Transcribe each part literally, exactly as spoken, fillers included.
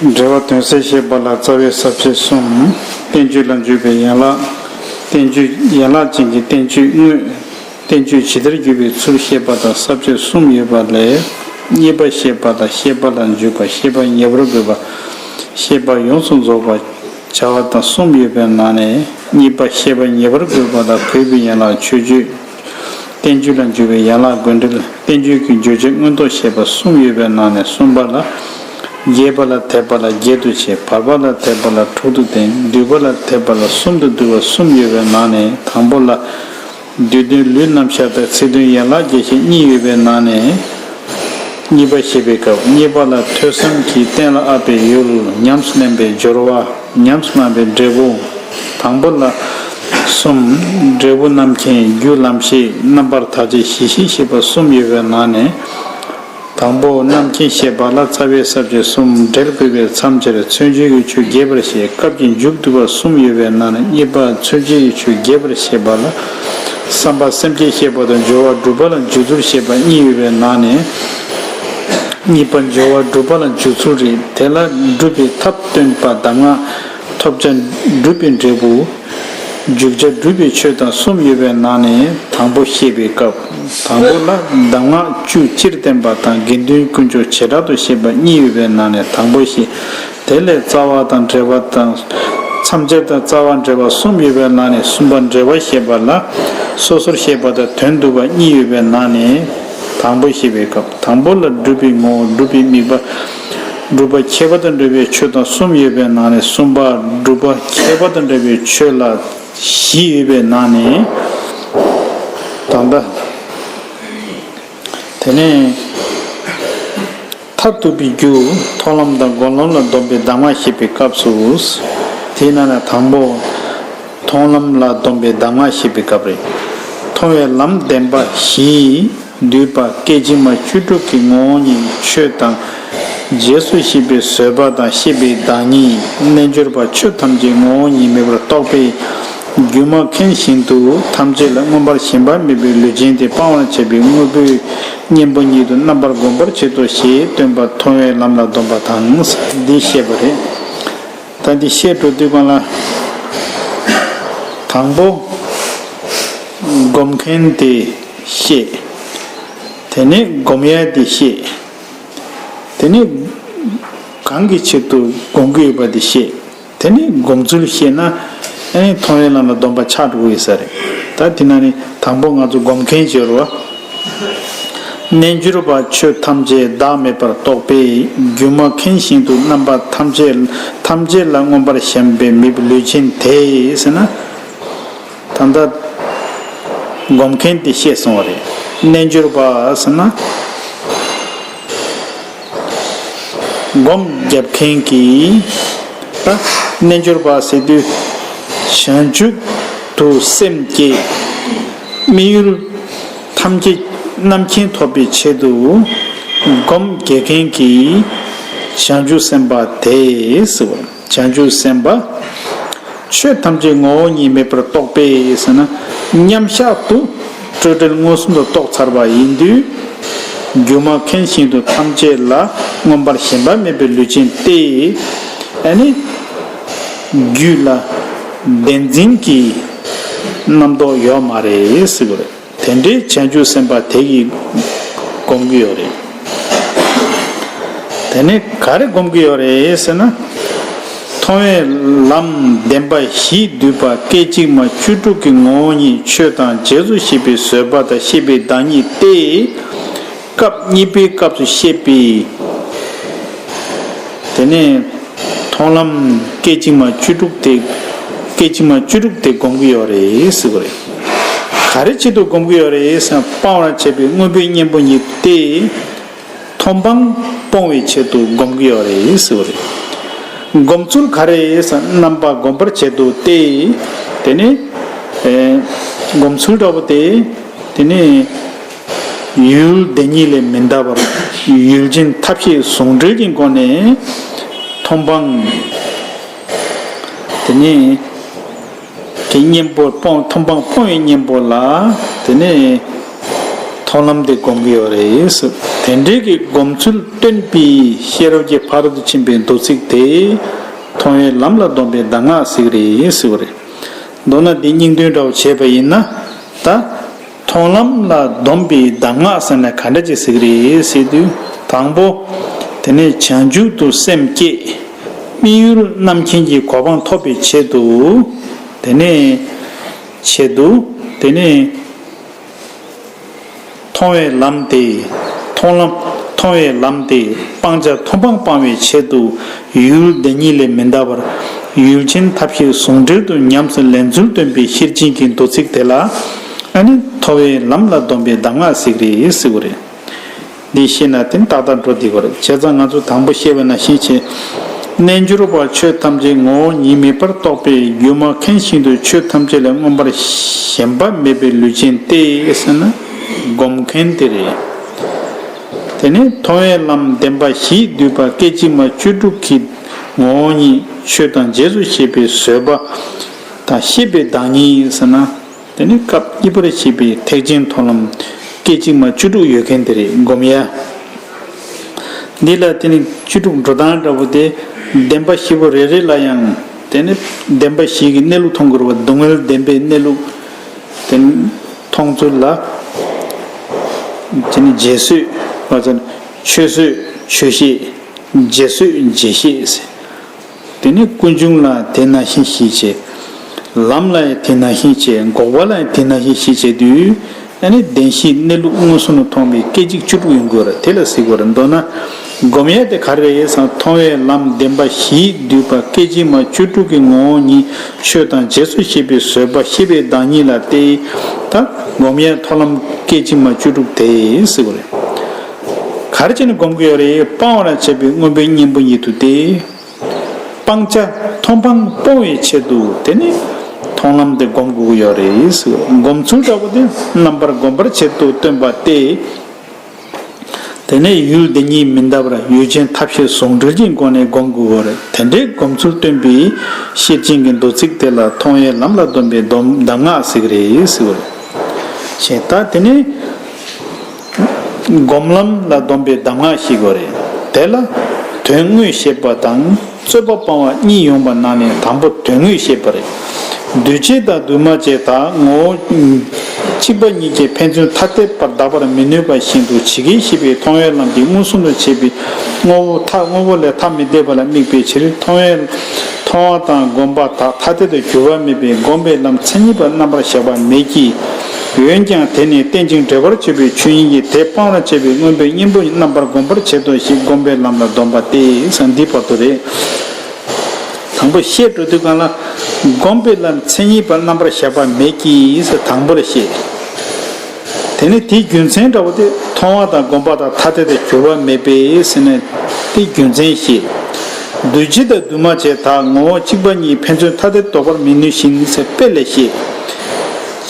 འགྲེལ་པ་དོན་གསལ་བཤད་པ་ལ་རྩ་བའི་ས་བཅད་གསུམ། བསྟན་བཅོས་ལ་འཇུག་པའི་ཡན་ལག་བསྟན་བཅོས་ཡན་ལག་ཅན་གྱི་བསྟན་བཅོས་དངོས། བསྟན་བཅོས་ཇི་ལྟར་བརྒྱུད་པའི་ཚུལ་བཤད་པ་དང་ས་བཅད་གསུམ་ཡོད་པ་ལས། གཉིས་པ་བཤད་པ་དང་བཤད་པ་ལ་འཇུག་པ། བཤད་པ་ངེས་པར་དགོས་པ། བཤད་པ་ཡོངས་སུ་རྫོགས་པར་བྱ་བ་དང་གསུམ་ཡོད་པའི་ནང་ནས། གཉིས་པ་བཤད་པ་ངེས་པར་དགོས་པ་དང་དགོས་པའི་ཡན་ལག་མཆོད་བརྗོད། བསྟན་བཅོས་ལ་འཇུག་པའི་ཡན་ལག་དགོས་འབྲེལ། བསྟན་བཅོས་ཀྱི་བརྗོད་བྱ་མངོན་རྟོགས་བཤད་པ་གསུམ་ཡོད་པའི་ནང་ནས། གསུམ་པ་ལ། རྒྱས་པ་ལ་དད་པ་ལ་བརྒྱད་དུ་ཕྱེ། བར་པ་ལ་དད་པ་ལ་དྲུག་ཏུ་བསྟན། བསྡུས་པ་ལ་དད་པ་ལ་གསུམ་དུ་བསྡུ་བ་གསུམ་ཡོད་པའི་ནང་ནས། དང་པོ་ལ། བསྡུས་དོན་ལུས་རྣམ་གཞག་དང་ཚིག་དོན་ཡན་ལག་བརྒྱད་ཅེས་གཉིས་ཡོད་པའི་ནང་ནས། གཉིས་པ་བཤད་པའི་སྐབས། གཉིས་པ་ལ་ཐོས་བསམ་གྱིས་གཏན་ལ་དབབ་པའི་ཡུལ། ཉམས་སུ་ལེན་པའི་སྦྱོར་བ། ཉམས་སུ་བླང་བའི་འབྲས་བུ། དང་པོ་ལ་གསུམ། འབྲས་བུ་རྣམ་མཁྱེན། རྒྱུ་ལམ་ཤེས། རྣམ་པར་ཐར་བྱེད་གཞི་ཤེས་བཤད་པ་གསུམ་ཡོད་པའི་ནང་ནས། དང་པོ་རྣམ་མཁྱེན་བཤད་པ་ལ་རྩ་བའི་ས་བཅད་གསུམ། འབྲེལ་དགོས་པའི་མཚམས་སྦྱར་མཚོན་བྱེད་ཀྱི་ཆོས་རྒྱས་པར་བཤད། སྐབས་ཀྱི་མཇུག་བསྡུ་བ་གསུམ་ཡོད་པའི་ནང་ནས། གཉིས་པ་མཚོན་བྱེད་ཀྱི་ཆོས་རྒྱས་པར་བཤད་པ་ལ། བསམ་པ་སེམས་བསྐྱེད་བཤད་པ་དང་སྦྱོར་བ་སྒྲུབ་པ་ལ་འཇུག་ཚུལ་བཤད་པ་གཉིས་ཡོད་པའི་ནང་ནས། གཉིས་པ་སྦྱོར་བ་སྒྲུབ་པ་ལ་འཇུག་ཚུལ་རེད། དེ་ལ་སྒྲུབ་པའི་ཐབས་སྟོན་པ་གདམས་ངག་ཐོབ་བྱ་སྒྲུབ་པའི་འབྲས་བུ། འཇུག་བྱ་སྒྲུབ་པའི་ཆོས་དང་གསུམ་ཡོད་པའི་ནང་ནས། དང་པོ་བཤད་པའི་སྐབས། དང་པོ་ལ་གདམས་ངག་བཅུ་སྤྱིར་བསྟན་པ་དང་དགེ་འདུན་དཀོན་མཆོག་བྱེ་བྲག་ཏུ་བཤད་པ་གཉིས་ཡོད་པའི་ནང་ནས་དང་པོ་བཤད། དེ་ལས་རྩ་བ་དང་འགྲེལ་པ་དང་། མཚམས་སྦྱར་དང་རྩ་བ་འགྲེལ་པ་གསུམ་ཡོད་པའི་ནང་ནས། གསུམ་པ་འགྲེལ་པ་བཤད་པ་ལ། སོ་སོར་བཤད་པ་དང་དོན་བསྡུ་བ་གཉིས་ཡོད་པའི་ནང་ནས། དང་པོ་བཤད་པའི་སྐབས། དང་པོ་ལ་སྒྲུབ་པའི་ངོ་བོ། སྒྲུབ་པའི་དམིགས་པ། སྒྲུབ་པ་ཁྱད་པར་དང་འབྲེལ་བའི་ཆོས་དང་གསུམ་ཡོད་པའི་ནང་ནས། གསུམ་པ་སྒྲུབ་པ་ཁྱད་པར་དང་འབྲེལ་བའི་ཆོས་ལ་བཞི་ཡོད་པའི་ནང་ནས། ད་ལྟ། དེ་ནས། མཐར་ཐུག་པའི་རྒྱུ། མཐོང་ལམ་དང་སྒོམ་ལམ་ལ་སྡོམ་པའི་གདམས་ངག་བཤད་པའི་སྐབས་སུ། དེའི་ནང་ནས་དང་པོ། མཐོང་ལམ་ལ་སྡོམ་པའི་གདམས་ངག་བཤད་པའི་སྐབས་རེད། མཐོང་བའི་ལམ་བདེན་པ་བཞི། འདུས་པ་སྐད་ཅིག་མ་བཅུ་དྲུག་གི་ངོ་བོ་ཉིད་ཆོས་དང་། རྗེས་སུ་སྐྱེས་པའི་བཟོད་པ་དང་ཤེས་པའི་བདག་ཉིད། རྣལ་འབྱོར་པ་ཆོས་ཐམས་ཅད་ངོ་བོ་ཉིད་མེད་པར་རྟོགས་པས། སྒྱུ་མ་མཁན་བཞིན་དུ་ཐམས་ཅད་ལ་མངོན་པར་ཞེན་པ་མེད་པའི་ལུས་ཅན་དེ་སྤང་བར་བྱ་བའི་དངོས་པོའི་གཉེན་པོ་ཉིད་དུ་རྣམ་པར་བསྒོམ་པར་བྱེད་དོ་ཞེས་སྟོན་པ་མཐོང་བའི་ལམ་ལ་སྡོམ་པ་དང་། འདི་བཤད་པ་རེད། ད་འདི་བཤད་འགྲོ་དུས་སྒང་ལ། དང་པོ། སྒོམ་མཁན་དེ་བཤད། དེ་ནས་སྒོམ་ཡ་དེ་བཤད། དེ་ནས་གང་གི་ཆེད་དུ་སྒོམ་གྱི་ཡོད་པ་དེ་བཤད། དེ་ནས་སྒོམ་ཚུལ་བཤད་ན། ཨ་ནི་མཐོང་བའི་ལམ་ལ་སྡོམ་པ་ཆགས་འགྲོ་གི་ཡོད་ས་རེད། ད་དེ་ན་ནི་དང་པོ་ང་ཚོ་སྒོམ་མཁན་བྱེད་རོགས། རྣལ་འབྱོར་པ་ཆོས་ཐམས་ཅད་བདག་མེད་པར་རྟོགས་པས། སྒྱུ་མ་མཁན་བཞིན་དུ་རྣམ་པ་ཐམས་ཅད་ཐམས་ཅད་ལ་མངོན་པར་ཞེན་པ་མེད་པའི་ལུས་ཅན་དེ་ཟེར་ན། ད་ལྟ་སྒོམ་མཁན་དེ་བཤད་སོང་བ་རེད། རྣལ་འབྱོར་པ་ཟེར་ན། སྒོམ་རྒྱབ་མཁན་གྱིས། ད་རྣལ་འབྱོར་པ་ཟེར་དུས། བྱང་ཆུབ་ཏུ་སེམས་བསྐྱེད། དམིགས་ཡུལ་ཐམས་ཅད་རྣམ་མཁྱེན་ཐོབ་པའི་ཆེད་དུ། སྒོམ་རྒྱག་མཁན་གྱི་བྱང་ཆུབ་སེམས་དཔའ་དེ་ཟེར་བ། བྱང་ཆུབ་སེམས་དཔའ། ཆོས་ཐམས་ཅད་ངོ་བོ་ཉིད་མེད་པར་རྟོགས་པས་ཟེར་ན། མཉམ་གཞག་ཏུ་སྤྲོས་བྲལ་མངོན་སུམ་དུ་རྟོགས་ཚར་བ་ཡིན་དུས། སྒྱུ་མ་མཁན་བཞིན་དུ་ཐམས་ཅད་ལ་མངོན་པར་ཞེན་པ་མེད་པའི་ལུས་ཅན་ཏེ། ཨ་ནི། རྒྱུད་ལ་བདེན་འཛིན་གྱི་རྣམ་རྟོག་ཡོད་མ་རེད་ཟེར་གྱི་རེད། དེ་འདྲའི་བྱང་ཆུབ་སེམས་དཔའ་དེ་གིས་སྒོམ་གྱི་ཡོད་རེད། དེ་ནས་ག་རེ་སྒོམ་གྱི་ཡོད་རེད་ཟེར་ན། མཐོང་བའི་ལམ་བདེན་པ་བཞི་འདུས་པ་སྐད་ཅིག་མ་བཅུ་དྲུག་གི་ངོ་བོ་ཉིད་ཆོས་དང་རྗེས་སུ་སྐྱེས་པའི་བཟོད་པ་དང་ཤེས་པའི་བདག་ཉིད་དེ། སྐབས་གཉིས་པའི་སྐབས་སུ་བཤད་པའི། དེ་ནས་མཐོང་ལམ་སྐད་ཅིག་མ་བཅུ་དྲུག་དེ། སྐད་ཅིག་མ་བཅུ་དྲུག་དེ་སྒོམ་གྱི་ཡོད་རེད་ཟེར་བ་རེད། ག་རེ་ཆེད་དུ་སྒོམ་གྱི་ཡོད་རེད་ཟེར་ན། སྤང་བར་བྱ་བའི་དངོས་པོའི་གཉེན་པོ་ཉིད་དེ། མཐོང་སྤང་སྤོང་བའི་ཆེད་དུ་སྒོམ་གྱི་ཡོད་རེད་ཟེར་བ་རེད། སྒོམ་ཚུལ་ག་རེ་ཟེར་ན། རྣམ་པ་སྒོམ་པར་བྱེད་དོ་སྟེ། དེ་ནི། ཨེ། སྒོམ་ཚུལ་འདྲ་པོ་དེ། དེ་ནི། ཡུལ་དེ་ཉིད་ལས་མི་འདའ་བར་ཡུལ་ཅན་ཐབས་ཤེས་ཟུང་འབྲེལ་གྱི་སྒོ་ནས་མཐོང་སྤང་། དེ་ནི། གི་གཉེན་པོ་སྤོང་། མཐོང་སྤང་སྤོང་བའི་གཉེན་པོ་ལ། དེ་ནས་མཐོང་། མཐོང་ལམ་དེ་སྒོམ་གྱི་ཡོད་རེད་ཟེར། དེ་འདྲའི་གི་སྒོམ་ཚུལ་སྟོན་པའི་ཤེས་རབ་ཀྱི་ཕ་རོལ་ཏུ་ཕྱིན་པའི་མདོ་ཚིག་དེ་མཐོང་བའི་ལམ་ལ་སྡོམ་པའི་གདམས་ངག་ཟེར་གྱི་རེད་ཟེར་བ་རེད། མདོར་ན་འདི་སྙིང་དོན་འདྲ་བོ་བྱས་པ་ཡིན་ན། ད་མཐོང་ལམ་ལ་སྡོམ་པའི་གདམས་ངག་ཟེར་ན་ག་འདྲ་ཅིག་ཟེར་གྱི་རེད་ཟེར་དུས། དང་པོ། དེ་ནས་བྱང་ཆུབ་ཏུ་སེམས་བསྐྱེད། དམིགས་ཡུལ་རྣམ་མཁྱེན་གྱི་གོ་འཕང་ཐོབ་པའི་ཆེད་དུ། དེ་ནས་ཆེད་དུ། དེ་ནས་མཐོང་བའི་ལམ་དེ། མཐོང་ལམ། མཐོང་བའི་ལམ་དེ་སྤང་བྱ་མཐོང་སྤང་སྤང་བའི་ཆེད་དུ། ཡུལ་དེ་ཉིད་ལས་མི་འདའ་བར་ཡུལ་ཅན་ཐབས་ཤེས་ཟུང་འབྲེལ་དུ་ཉམས་སུ་ལེན་ཚུལ་སྟོན་པའི་ཤེར་ཕྱིན་གྱི་མདོ་ཚིག་དེ་ལ། ཨ་ནི་མཐོང་བའི་ལམ་ལ་སྡོམ་པའི་གདམས་ངག་ཟེར་གྱི་རེད་ཟེར་བ་རེད། འདི་ཤེས་ན་དེ་ཏག་ཏག་འགྲོ་བསྡད་ཀྱི་ཡོད་རེད། བྱས་ཙང་ང་ཚོ་དང་པོ་བཤད་པ་ནང་བཞིན་བྱས། རྣལ་འབྱོར་པ་ཆོས་ཐམས་ཅད་ངོ་བོ་ཉིད་མེད་པར་རྟོགས་པའི་སྒྱུ་མ་མཁན་བཞིན་དུ་ཆོས་ཐམས་ཅད་ལས་མངོན་པར་ཞེན་པ་མེད་པའི་ལུས་ཅན་ཏེ་ཟེར་ན་སྒོམ་མཁན་དེ་རེད། དེ་ནས་མཐོང་བའི་ལམ་བདེན་པ་བཞིས་བསྡུས་པ་སྐད་ཅིག་མ་བཅུ་དྲུག་གི་ངོ་བོ་ཉིད་ཆོས་དང་རྗེས་སུ་སྐྱེས་པའི་བཟོད་པ་དང་ཤེས་པའི་བདག་ཉིད་ཟེར་ན། དེ་ནི་སྐབས་གཉིས་པར་བཤད་པའི་ཐེག་ཆེན་མཐོང་ལམ་སྐད་ཅིག་མ་བཅུ་དྲུག་ཡོད་མཁན་དེ་རེད། སྒོམ་ཡ། འདི་ལ་དེ་ནི་བཅུ་དྲུག་འགྲོ་སྟངས་འདྲ་པོ་དེ། བདེན་པ་བཞི་པོ་རེ་རེ་ལ་ཡང་དེ་ནི་བདེན་པ་བཞི་གི་གནས་ལུགས་མཐོང་དགོས་རེད་པ། སྡུག་བསྔལ་བདེན་པའི་གནས་ལུགས་དེ་མཐོང་ཚུལ་ལ། དེ་ནི་རྗེས་བཟོད་པ་ཚོ་ཆོས་བཟོད་ཆོས་ཤེས། རྗེས་བཟོད་རྗེས་ཤེས། དེ་ནས་ཀུན་འབྱུང་ལ་དེ་ནང་བཞིན་ཤེས་བྱས། ལམ་ལ་ཡང་དེ་ནང་བཞིན་བྱས། འགོག་པ་ལ་ཡང་དེ་ནང་བཞིན་ཤེས་བྱས་དུས། ཨ་ནི་བདེན་བཞིའི་གནས་ལུགས་མངོན་སུམ་དུ་མཐོང་བའི་སྐད་ཅིག་བཅུ་དྲུག་ཡིན་དགོས་རེད། དེ་ལ་ཟེར་དགོས་རེད། མདོར་ན། སྒོམ་ཡས་དེ་ག་རེ་རེད་ཟེར་ན། མཐོང་བའི་ལམ་བདེན་པ་བཞིས་བསྡུས་པ་སྐད་ཅིག་མ་བཅུ་དྲུག་གི་ངོ་བོ་ཉིད་ཆོས་དང་རྗེས་སུ་སྐྱེས་པའི་བཟོད་པ་ཤེས་པའི་བདག་ཉིད་ལ་སྟེ། ད་སྒོམ་ཡས་མཐོང་ལམ་སྐད་ཅིག་མ་བཅུ་དྲུག་དེ་ཟེར་དགོས་རེད། ག་རེ་བྱས་ནས་སྒོམ་གྱི་ཡོད་རེད། སྤང་བར་བྱ་བའི་སྔོན་པོའི་གཉེན་པོ་ཉིད་དུ་སྟེ། སྤང་བྱ་མཐོང་སྤང་སྤོང་བའི་ཆེད་དུ་དེ་ནི་མཐོང་ལམ་དེ་སྒོམ་དགོས་ཀྱི་ཡོད་རེད། སྒོམ་ཚུལ་འདྲ་པོ་དེ་རྣམ་པར་སྒོམ་པར་བྱེད་དུ་སྟོན་པ་སྟེ། དེ་ནས་ཡུལ་འདི་ཉིད་མི་འདའ་བར་ཡུལ་ཅན་ཐབས་ཤེས་ཟུང་འབྲེལ་གྱི་སྒོ་ནས་སྒོམ་དགོས་ཀྱི་ཡོད་རེད། དེ་འདྲའི་སྒོམ་ཚུལ་སྟོན་པའི་ཤེར་ཕྱིན་གྱི་མདོ་ཚིག་དེ་ལ་མཐོང་བའི་ལམ་ལ་སྡོམ་པའི་སྡོམ་གདམས་ངག་ཟེར་གྱི་རེད་ཟེར་བ་རེད། ཞེས་ད་དེ་ནས། སྒོམ་ལམ་ལ་སྡོམ་པའི་གདམས་ངག་ཞིག་ཡོད་རེད། དེ་ལ་དོན་དངོས་བཤད་པ་དང་རྩོད་པ་སྤང་བ་གཉིས་ཡོང་བ་ནང་ནས་དང་པོ་དོན་དངོས་བཤད་པ་རེད། འདུས་བྱས་དང་འདུས་མ་བྱས་དག་ངོ་བོ་གཅིག་པ་ཉིད་ཀྱིས་ཕན་ཚུན་ཐ་དད་པར་གདགས་པར་མི་ནུས་པ་བཞིན་དུ་ཇི་སྐད་བཤད་པའི་མཐོང་བའི་ལམ་གྱིས་མངོན་སུམ་དུ་བྱེད་པའི་དངོས་པོ་མཐའ་དངོས་པོ་ལས་ཐ་མི་དད་པ་ལ་དམིགས་པའི་ཕྱིར། མཐོང་བའི་མཐོང་བ་དང་སྒོམ་པ་དག་ཐ་དད་དུ་གྱུར་པ་མེད་པས་སྒོམ་པའི་ལམ་མཚན་ཉིད་པར་རྣམ་པར་གཞག་པ་མེད་ཀྱི། འོན་ཀྱང་དེ་ནི་རྟེན་ཅིང་འབྲེལ་བར་གྱུར་པའི་ཆོས་ཉིད་ཀྱིས་དེ་སྤང་བར་བྱ་བའི་སྔོན་པོའི་གཉེན་པོ་རྣམ་པར་སྒོམ་པར་བྱེད་དོ་ཞེས་སྒོམ་པའི་ལམ་ལ་སྡོམ་པ་སྟེ་ཟེར་འདི་བར་དུ་རེད། དང་པོ་བཤད་འགྲོ་དུས་སྒང་ལ། སྒོམ་པའི་ལམ་མཚན་ཉིད་པར་རྣམ་པར་གཞག་པ་མེད་ཀྱི་ཟེར་དང་པོ་ལ་བཤད། དེ་ནི་དེའི་རྒྱུ་མཚན་འདྲ་བོ་དེ་མཐོང་བ་དང་སྒོམ་པ་དག་ཐ་དད་དུ་གྱུར་པ་མེད་པས་ཟེར་ནས་དེའི་རྒྱུ་མཚན་བཤད། འདུས་བྱས་དང་འདུས་མ་བྱས་དག་ངོ་བོ་གཅིག་པ་ཉིད་ཕན་ཚུན་ཐ་དད་ལྡོག་པར་མི་ནུས་བཞིན་ཟེར་དཔེ་ལ་བཤད།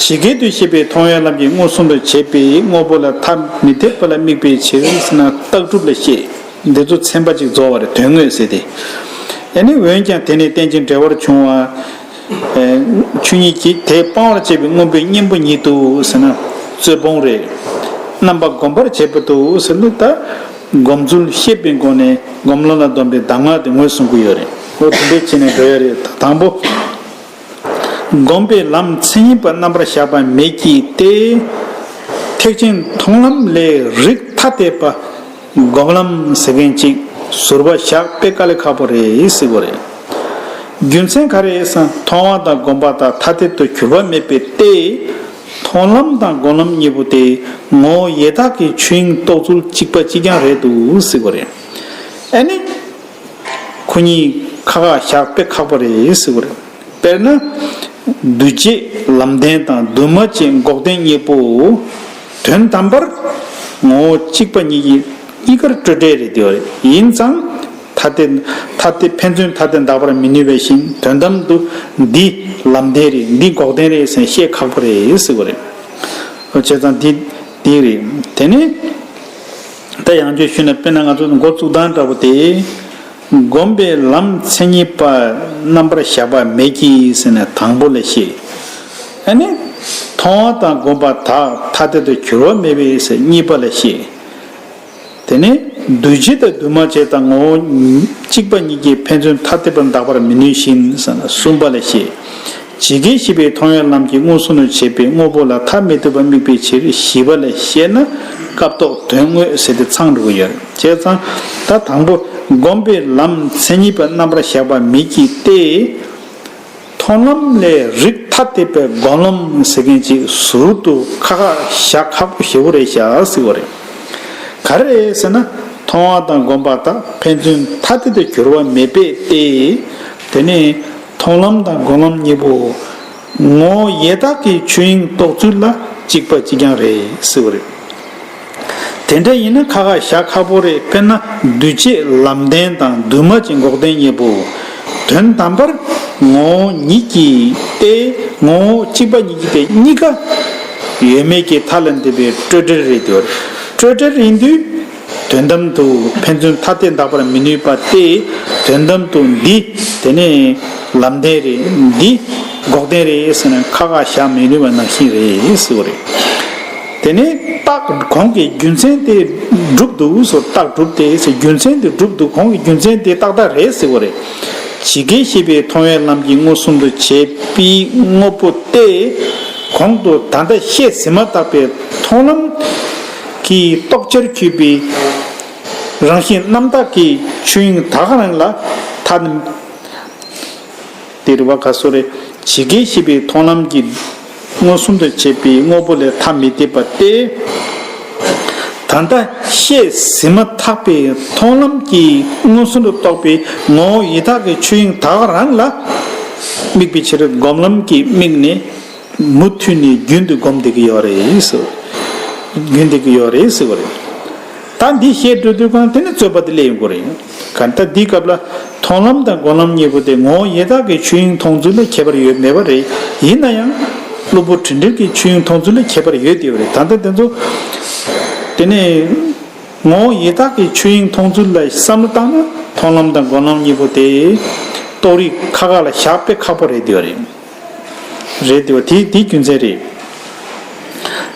ཇི་སྐད་དུ་བཤད་པའི་མཐོང་བའི་ལམ་གྱིས་མངོན་སུམ་དུ་བྱེད་པའི་དངོས་པོ་ལ་ཐ་མི་དད་པ་ལ་དམིགས་པའི་ཕྱིར་ཟེར་ན་རྟགས་སྒྲུབ་ལ་བཤད། འདི་ཚོ་ཚན་པ་གཅིག་རྫོགས་པ་རེད། དོན་དངོས་ཟེར་ཏེ། ཡང་ན་འོན་ཀྱང་དེ་ནི་རྟེན་ཅིང་འབྲེལ་བར་འབྱུང་བ། ཆོས་ཉིད་ཀྱིས་དེ་སྤང་བར་བྱེད་པའི་སྔོན་པོའི་གཉེན་པོ་ཉིད་དུ་ཟེར་ན་རྩོད་སྤོང་རེད། རྣམ་པ་སྒོམ་པར་བྱེད་པ་དུ་ཟེར་ན་ད་སྒོམ་ཚུལ་ཤེས་པའི་སྒོ་ནས་སྒོམ་ལམ་ལ་སྡོམ་པའི་གདམས་ངག་དེ་ངོས་བཟུང་གི་ཡོད་རེད། འོ་དེ་འདྲའི་བྱས་ནས་འགྲོ་ཡ་རེད། དང་པོ། སྒོམ་པའི་ལམ་མཚན་ཉིད་པར་རྣམ་པར་གཞག་པ་མེད་ཀྱི་སྟེ། ཐེག་ཆེན་མཐོང་ལམ་ལས་རིགས་ཐ་དད་པ། སྒོམ་ལམ་ཟེར་མཁན་ཅིག་ཟུར་པ་བཞག་དཔེ་དཀའ་ལས་ཁག་པོ་རེད་ཟེར་གོ་རེད། རྒྱུ་མཚན་ག་རེ་ཟེར་ན་མཐོང་བ་དང་སྒོམ་པ་དག་ཐ་དད་དུ་གྱུར་པ་མེད་པའི་སྟེ། མཐོང་ལམ་དང་སྒོམ་ལམ་གཉིས་པོ་དེ་ངོ་བོ་ཡེ་དག་གི་ཆོས་དབྱིངས་རྟོགས་ཚུལ་གཅིག་པ་གཅིག་རྐྱང་རེད་འདུག་ཟེར་གོ་རེད། ཨ་ནི། ཁོ་གཉིས་ཁ་ཁ་བཞག་དཔེ་ཁག་པོ་རེད་ཟེར་གོ་རེད། དཔེར་ན། འདུས་བྱས་ལམ་བདེན་དང་འདུས་མ་བྱས་འགོག་བདེན་གཉིས་པོ། དོན་དམ་པར་ངོ་བོ་གཅིག་པ་ཉིད་ཀྱིས་གཉིས་ཀར་སྤྲོས་བྲལ་རེད་དེ་བ་རེད། ཡིན་ཙང་ཐ་དད་ཐ་དད་ཕན་ཚུན་ཐ་དད་འདག་པར་མི་ནུས་པའི་བཞིན་དོན་དམ་དུ་འདི་ལམ་བདེན་རེད། འདི་འགོག་བདེན་རེད་ཟེར་བཤད་ཁག་པོ་རེད་ཟེར་གོ་རེད། བྱས་ཙང་འདི་འདི་རེད། དེ་ནས་ད་ཡང་བསྐྱར་ཞུས་ན་དཔེར་ན་ང་ཚོ་འགོ་བཙུགས་སྟངས་འདྲ་པོ་དེ། སྒོམ་པའི་ལམ་མཚན་ཉིད་པ་རྣམ་པར་གཞག་པ་མེད་ཀྱི་ཟེར་ནས་དང་པོ་ལ་བཤད། ཨ་ནི། མཐོང་བ་དང་སྒོམ་པ་དག་ཐ་དད་དུ་གྱུར་པ་མེད་པས་ཟེར་གཉིས་པ་ལ་བཤད། དེ་ནས་འདུས་བྱས་དང་འདུས་མ་བྱས་དང་ངོ་བོ་གཅིག་པ་གཉིས་ཀྱིས་ཕན་ཚུན་ཐ་དད་པར་འདག་པར་མི་ནུས་ཤིང་ཟེར་ན་གསུམ་པ་ལ་བཤད། ཇི་སྐད་བཤད་པའི་མཐོང་བའི་ལམ་གྱིས་མངོན་སུམ་དུ་བྱེད་པའི་དངོས་པོ་ལ་ཐ་མི་དད་པ་དམིགས་པའི་ཕྱིར་བཞི་པ་ལ་བཤད་ན་སྐབས་ཐོག་དོན་དངོས་ཟེར་ཏེ་ཚང་འགྲོ་གི་ཡོད་རེད། བྱས་ཙང་ད་དང་པོ་སྒོམ་པའི་ལམ་མཚན་ཉིད་པ་རྣམ་པར་གཞག་པ་མིག་གིས་ཏེ། མཐོང་ལམ་ལས་རིགས་ཐ་དད་པའི་སྒོམ་ལམ་ཟེར་མཁན་ཅིག་ཟུར་དུ་ཁ་ཁ་བཞག་ཁག་པོ་ཞེ་པོ་རེད་བཞག་ཟེར་བ་རེད། ག་རེ་རེད་ཟེར་ན། མཐོང་བ་དང་སྒོམ་པ་དག་ཕན་ཚུན་ཐ་དད་དུ་གྱུར་པ་མེད་པས་ཏེ། དེ་ནི་མཐོང་ལམ་དང་སྒོམ་ལམ་གཉིས་པོ་ངོ་བོ་ཡེ་དག་གི་ཆོས་དབྱིངས་རྟོགས་ཚུལ་ལ་གཅིག་པ་གཅིག་རྐྱང་རེད་ཟེར་བ་རེད། དེ་འདྲ་ཡིན་ན་ཁ་ཁ་བཞག་ཁག་པོ་རེད། དཔེར་ན་འདུས་བྱས་ལམ་བདེན་དང་འདུས་མ་བྱས་འགོག་བདེན་གཉིས་པོ། དོན་དམ་པར་ངོ་བོ་ཉིད་ཀྱིས་ཏེ། ངོ་བོ་གཅིག་པ་ཉིད་ཀྱིས་ཏེ། གཉིས་ཀ་ཡོད་མེད་ཀྱི་མཐའ་ལ་འདས་པའི་སྤྲོས་བྲལ་རེད་དེ། སྤྲོས་བྲལ་ཡིན་དུས་དོན་དམ་དུ་ཕན་ཚུན་ཐ་དད་འདག་པར་མི་ནུས་པ་སྟེ། དོན་དམ་དུ་འདི་དེ་ནི་ལམ་བདེན་རེད། འདི་འགོག་བདེན་རེད་ཟེར་ན་ཁ་ཁ་བཞག་མི་ནུས་པ་ནང་བཞིན་རེད་ཟེར་བ་རེད། དེ་ནས་རྟགས་གོང་གི་རྒྱུ་མཚན་དེ་གྲུབ་འདུག་ཟེར། རྟགས་གྲུབ་སྟེ་ཟེར། རྒྱུ་མཚན་དེ་གྲུབ་འདུག། གོང་གི་རྒྱུ་མཚན་དེ་ཏག་ཏག་རེད་ཟེར་བ་རེད། ཇི་སྐད་བཤད་པའི་མཐོང་བའི་ལམ་གྱིས་མངོན་སུམ་དུ་བྱེད་པའི་དངོས་པོ་སྟེ། གོང་དུ་ད་ལྟ་བཤད་ཟིན་མ་ཐག་པའི་མཐོང་ལམ་གྱི་རྟོགས་བྱར་གྱུར་པའི་རང་བཞིན་རྣམ་དག་གི་ཆོས་དབྱིངས་ད་ག་རང་ལ་ཐ་དེ་རེད་བ། ག་སོ་རེ། ཇི་སྐད་བཤད་པའི་མཐོང་ལམ་གྱིས་མངོན་སུམ་དུ་བྱེད་པའི་དངོས་པོ་ལས་ཐ་མི་དད་པ་སྟེ། ད་ལྟ་བཤད་ཟིན་མ་ཐག་པའི་མཐོང་ལམ་གྱིས་མངོན་སུམ་དུ་རྟོགས་པའི་ངོ་བོ་ཡེ་དག་གི་ཆོས་དབྱིངས་ད་ག་རང་ལ་དམིགས་པའི་ཕྱིར་སྒོམ་ལམ་གྱིས་དམིགས་ནས་མུ་མཐུད་ནས་རྒྱུན་དུ་སྒོམ་བསྡད་ཀྱི་ཡོད་རེད་ཟེར། རྒྱུན་བསྡད་ཀྱི་ཡོད་རེད་ཟེར་བ་རེད། ད་འདི་བཤད་འགྲོ་དུས་གང་དེ་ནི་རྩོད་པ་དེ་སླེབས་ཡོང་གི་རེད། གང་ལྟར་འདིའི་སྐབས་ལ་མཐོང་ལམ་དང་སྒོམ་ལམ་གཉིས་པོ་དེ་ངོ་བོ་ཡེ་དག་གི་ཆོས་དབྱིངས་མཐོང་ཚུལ་ལ་ཁྱད་པར་ཡོད་མེད་པ་རེད། ཡིན་ན་ཡང་གློ་བུར་དྲན་འབྲེལ་གྱི་ཆོས་དབྱིངས་མཐོང་ཚུལ་ལ་ཁྱད་པར་ཡོད་དེ་རེད། ད་ལྟ་དེ་ཚོ་དེ་ནས་ངོ་བོ་ཡེ་དག་གི་ཆོས་དབྱིངས་མཐོང་ཚུལ་ལ་བསམ་བློ་བཏང་ན་མཐོང་ལམ་དང་སྒོམ་ལམ་གཉིས་པོ་དེ་རྟོགས་རིགས་ཁ་ཁ་ལ་བཞག་དཔེ་ཁག་པོ་རེད་དེ་རེད། རེད་དེ་བ། དེ་དེའི་རྒྱུ་མཚན་རེད།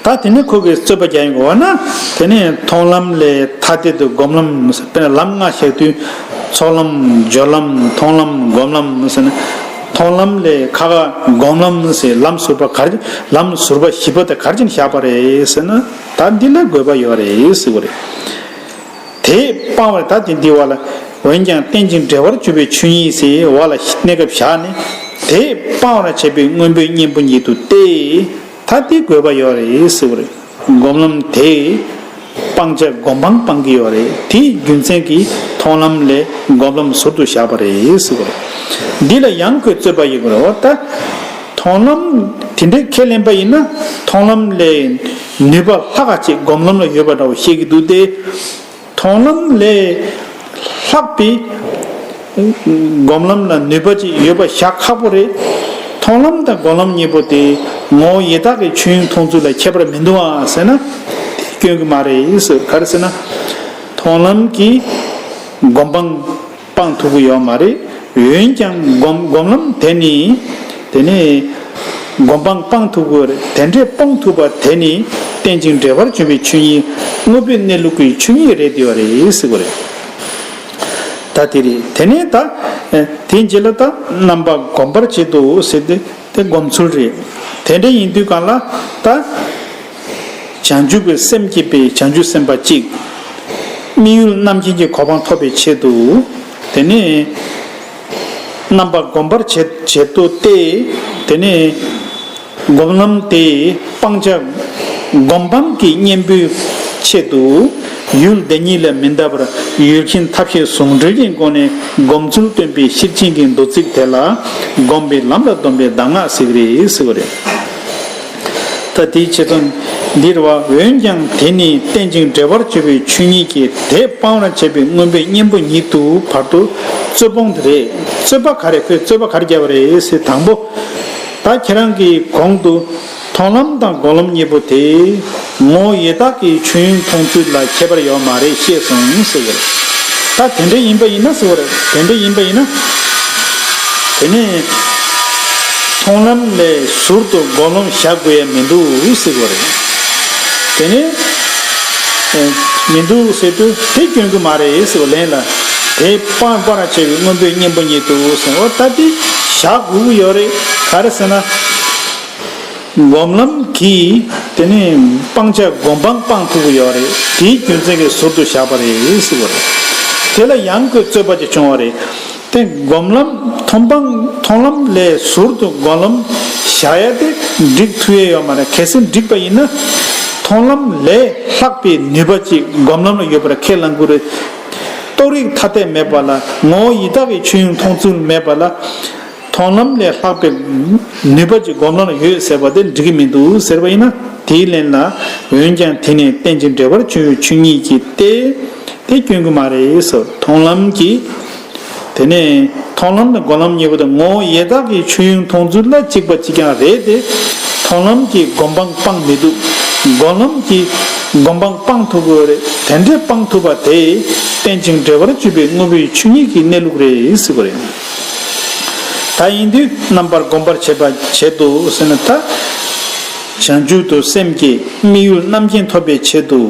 ད་དེ་ནས་ཁོ་གིས་རྩོད་པ་རྒྱག་ཡོང་གི་ཡོད་ན། དེ་ནས་མཐོང་ལམ་ལས་ཐ་དད་དུ་སྒོམ་ལམ། དཔེར་ན་ལམ་ལྔ་བཤད་དུས་ཚོགས་ལམ་སྦྱོར་ལམ་མཐོང་ལམ་སྒོམ་ལམ་ཟེར་ན། མཐོང་ལམ་ལས་ཁ་ཁ་སྒོམ་ལམ་ཟེར། ལམ་ཟུར་པ་ག་རེ། ལམ་ཟུར་པ་བཞི་པོ་དེ་ག་རེ་བྱས་ནས་བཞག་པ་རེད་ཟེར་ན། ད་འདི་ལ་དགོས་པ་ཡོད་རེད་ཟེར་བ་རེད། དེ་སྤང་བར། ད་དེ་འདི་བ་ལ། འོན་ཀྱང་རྟེན་ཅིང་འབྲེལ་བར་གྱུར་པའི་ཆོས་ཉིད་ཟེར་བ་ལ་གནས་སྐབས་བཞག་ནས། དེ་སྤང་བར་བྱེད་པའི་སྔོན་པོའི་གཉེན་པོ་ཉིད་དུ་སྟེ། ད་དེ་དགོས་པ་ཡོད་རེད་ཟེར་བ་རེད། སྒོམ་ལམ་དེ་སྤང་བྱ་སྒོམ་སྤང་སྤང་གི་ཡོད་རེད། དེའི་རྒྱུ་མཚན་གྱིས་མཐོང་ལམ་ལས་སྒོམ་ལམ་ཟུར་དུ་བཞག་པ་རེད་ཟེར་བ་རེད། འདི་ལ་ཡང་ཁོས་རྩོད་པ་ཡོད་པ་རེད། འོ་ད་མཐོང་ལམ་དེ་འདྲའི་ཁས་ལེན་པ་ཡིན་ན་མཐོང་ལམ་ལས་ནུས་པ་ལྷག་ག་ཅིག་སྒོམ་ལམ་ལ་ཡོད་པ་འདྲ་བོ་བཤད་ཀྱི་འདུག་སྟེ། མཐོང་ལམ་ལས་ལྷག་པའི་སྒོམ་ལམ་ལ་ནུས་པ་ཅིག་ཡོད་པ་བཞག་ཁག་པོ་རེད། མཐོང་ལམ་དང་སྒོམ་ལམ་གཉིས་པོ་དེ་ངོ་བོ་ཡེ་དག་གི་ཆོས་དབྱིངས་མཐོང་ཚུལ་ལ་ཁྱད་པར་མི་འདུག་ཨ་ཟེར་ན། དེ་སྐྱོན་གྱི་མ་རེད་ཟེར། ག་རེ་ཟེར་ན། མཐོང་ལམ་གྱིས་སྒོམ་སྤང་སྤང་ཐུབ་ཀྱི་ཡོད་མ་རེད། འོན་ཀྱང་སྒོམ་སྒོམ་ལམ་དེ་ནི། དེ་ནི་སྒོམ་སྤང་སྤང་ཐུབ་ཀྱི་རེད། དེ་འདྲའི་སྤོང་ཐུབ་པ་དེ་ནི་རྟེན་ཅིང་འབྲེལ་བར་འབྱུང་བའི་ཆོས་ཉིད། དངོས་པོའི་གནས་ལུགས་ཀྱི་ཆོས་ཉིད་རེད་དེ་བ་རེད་ཟེར་བ་རེད། ད་དེ་རེད། དེ་ནས་ད་དེའི་རྗེས་ལ་ད་རྣམ་པ་སྒོམ་པར་བྱེད་དོ་ཟེར་ཏེ། དེ་སྒོམ་ཚུལ་རེད། དེ་འདྲ་ཡིན་དུས་གང་ལ་ད། བྱང་ཆུབ་ཀྱི་སེམས་བསྐྱེད་པའི་བྱང་ཆུབ་སེམས་དཔའ་གཅིག། དམིགས་ཡུལ་རྣམ་མཁྱེན་གྱི་གོ་འཕང་ཐོབ་པའི་ཆེད་དུ། དེ་ནས་རྣམ་པ་སྒོམ་པར་བྱེད་བྱེད་དོ་སྟེ། དེ་ནས་སྒོམ་ལམ་དེ་སྤང་བྱ་སྒོམ་སྤང་གི་གཉེན་པོའི་ཆེད་དུ། ཡུལ་དེ་ཉིད་ལ་མི་འདའ་བར་ཡུལ་ཁྱིམ་ཐབས་ཤེས་ཟུང་འབྲེལ་གྱི་སྒོ་ནས་སྒོམ་ཚུལ་སྟོན་པའི་ཤེར་ཕྱིན་གྱི་མདོ་ཚིག་དེ་ལ་སྒོམ་པའི་ལམ་ལ་སྡོམ་པའི་གདམས་ངག་ཟེར་གྱི་རེད་ཟེར་བ་རེད། ད་དེའི་ཆེད་དུ་འདིར་བ། འོན་ཀྱང་དེ་ནི་རྟེན་ཅིང་འབྲེལ་བར་གྱུར་པའི་ཆོས་ཉིད་ཀྱིས་དེ་སྤང་བར་བྱེད་པའི་སྔོན་པོའི་གཉེན་པོ་ཉིད་དུ་བར་དུ་རྩོད་སྤོང་དེ་རེད། རྩོད་པ་ག་རེ། ཁོས་རྩོད་པ་ག་རེ་བརྒྱབ་པ་རེད་ཟེར། དང་པོ། ད་ཁྱེད་རང་གིས་གོང་དུ་མཐོང་ལམ་དང་སྒོམ་ལམ་གཉིས་པོ་དེ་ངོ་བོ་ཡེ་དག་གི་ཆོས་དབྱིངས་མཐོང་ཚུལ་ལ་ཁྱད་པར་ཡོད་མ་རེད་ཤེས་སོང་ཟེར་བ་རེད། ད་དེ་འདྲ་ཡིན་པ་ཡིན་ན་ཟེར་བ་རེད། དེ་འདྲ་ཡིན་པ་ཡིན་ན། དེ་ནས་ མཐོང་ལམ་ལས་ཟུར་དུ་སྒོམ་ལམ་བཞག་དགོས་ཡ་མི་འདུག་ཟེར་བ་རེད། དེ་ནས་ཨེ་མི་འདུག་ཟེར་དུས་དེ་སྐྱོན་གྱི་མ་རེད་ཟེར་བ་ལན་ལ། དེ་སྤང་སྤང་ར་བྱས་པའི་སྔོན་པོའི་གཉེན་པོ་ཉིད་དུ་ཟེར་བ་ད་དེ་བཞག་དགོས་ཀྱི་ཡོད་རེད། ག་རེ་ཟེར་ན། སྒོམ་ལམ་གྱིས་དེ་ནས་སྤང་བྱ་སྒོམ་སྤང་སྤང་ཐུབ་ཀྱི་ཡོད་རེད། དེའི་རྒྱུ་མཚན་གྱིས་ཟུར་དུ་བཞག་པ་རེད་ཟེར་བ་རེད། དེ་ལ་ཡང་ཁོས་རྩོད་པ་ཅིག་བྱུང་བ་རེད། དེ་སྒོམ་ལམ་མཐོང་སྤང་མཐོང་ལམ་ལས་ཟུར་དུ་སྒོམ་ལམ་བཞག་ཡ་དེ་འགྲིག་ཐུབ་ཡ་ཡོད་མ་རེད། གལ་སྲིད་འགྲིག་པ་ཡིན་ན་མཐོང་ལམ་ལས་ལྷག་པའི་ནུས་པ་ཅིག་སྒོམ་ལམ་ལ་ཡོད་པར་ཁས་བླང་དགོས་རེད། རྟོགས་རིགས་ཐ་དད་མེད་པ་ལ་ངོ་བོ་ཡི་དྭགས་ཀྱི་ཆོས་དབྱིངས་མཐོང་ཚུལ་མེད་པ་ལ། མཐོང་ལམ་ལས་ལྷག་པའི་ནུས་པ་ཅིག་སྒོམ་ལམ་ལ་ཡོད་ཟེར་བ་དེ་འགྲིག་གི་མི་འདུག་ཟེར་བ་ཡིན་ན། དེའི་ལན་ལ། འོན་ཀྱང་དེ་ནི་རྟེན་ཅིང་འབྲེལ་བར་འབྱུང་བའི་ཆོས་ཉིད་ཀྱིས་ཏེ། དེ་སྐྱོན་གྱི་མ་རེད་ཟེར། མཐོང་ལམ་གྱིས། དེ་ནས་མཐོང་ལམ་དང་སྒོམ་ལམ་གཉིས་པོ་དེ་ངོ་བོ་ཡི་དྭགས་ཀྱི་ཆོས་དབྱིངས་མཐོང་ཚུལ་ལ་གཅིག་པ་གཅིག་རྐྱང་རེད་དེ། མཐོང་ལམ་གྱིས་སྒོམ་སྤང་སྤང་མི་ཐུབ། སྒོམ་ལམ་གྱིས་སྒོམ་སྤང་སྤང་ཐུབ་དགོས་རེད། དེ་འདྲའི་སྤང་ཐུབ་པ་དེ་རྟེན་ཅིང་འབྲེལ་བར་གྱུར་པའི་དངོས་པོའི་ཆོས་ཉིད་ཀྱི་གནས་ལུགས་རེད་ཟེར་བ་རེད། ད་ཡིན་དུས་རྣམ་པར་སྒོམ་པར་བྱེད་པ་བྱེད་དོ་ཟེར་ན། ད་བྱང་ཆུབ་ཏུ་སེམས་བསྐྱེད་དམིགས་ཡུལ་རྣམ་མཁྱེན་ཐོབ་པའི་ཆེད་དུ།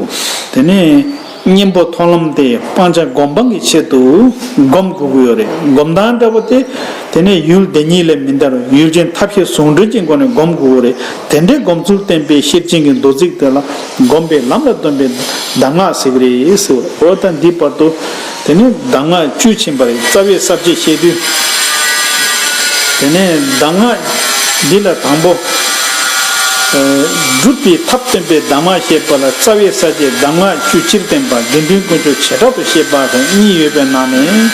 དེ་ནས་གཉེན་པོ་མཐོང་ལམ་དེ་སྤང་བྱ་སྒོམ་སྤང་གི་ཆེད་དུ་སྒོམ་དགོས་ཀྱི་ཡོད་རེད། སྒོམ་སྟངས་འདྲ་པོ་དེ། དེ་ནས་ཡུལ་དེ་ཉིད་ལས་མི་འདའ་བར་ཡུལ་ཅན་ཐབས་ཤེས་ཟུང་འབྲེལ་གྱི་སྒོ་ནས་སྒོམ་དགོས་ཀྱི་རེད། དེ་འདྲའི་སྒོམ་ཚུལ་བསྟན་པའི་ཤེར་ཕྱིན་གྱི་མདོ་ཚིག་དེ་ལ་སྒོམ་པའི་ལམ་ལ་སྟོན་པའི་གདམས་ངག་ཟེར་གྱི་རེད་ཟེར་བ། འོ་ད་འདི་བར་དུ། དེ་ནས་གདམས་ངག་བཅུ་ཕྱིན་པ་རེད། རྩ་བའི་ས་བཅད་བཤད་དུས། དེ་ནས་གདམས་ངག་འདི་ལ་དང་པོ། ཨ་སྒྲུབ་པའི་ཐབས་སྟོན་པའི་གདམས་ངག་བཤད་པ་ལ་རྩ་བའི་ས་བཅད་གདམས་ངག་བཅུ་སྤྱིར་བསྟན་པ། དགེ་འདུན་དཀོན་མཆོག་བྱེ་བྲག་ཏུ་བཤད་པ་སོགས་གཉིས་ཡོད་པའི་ནང་ནས།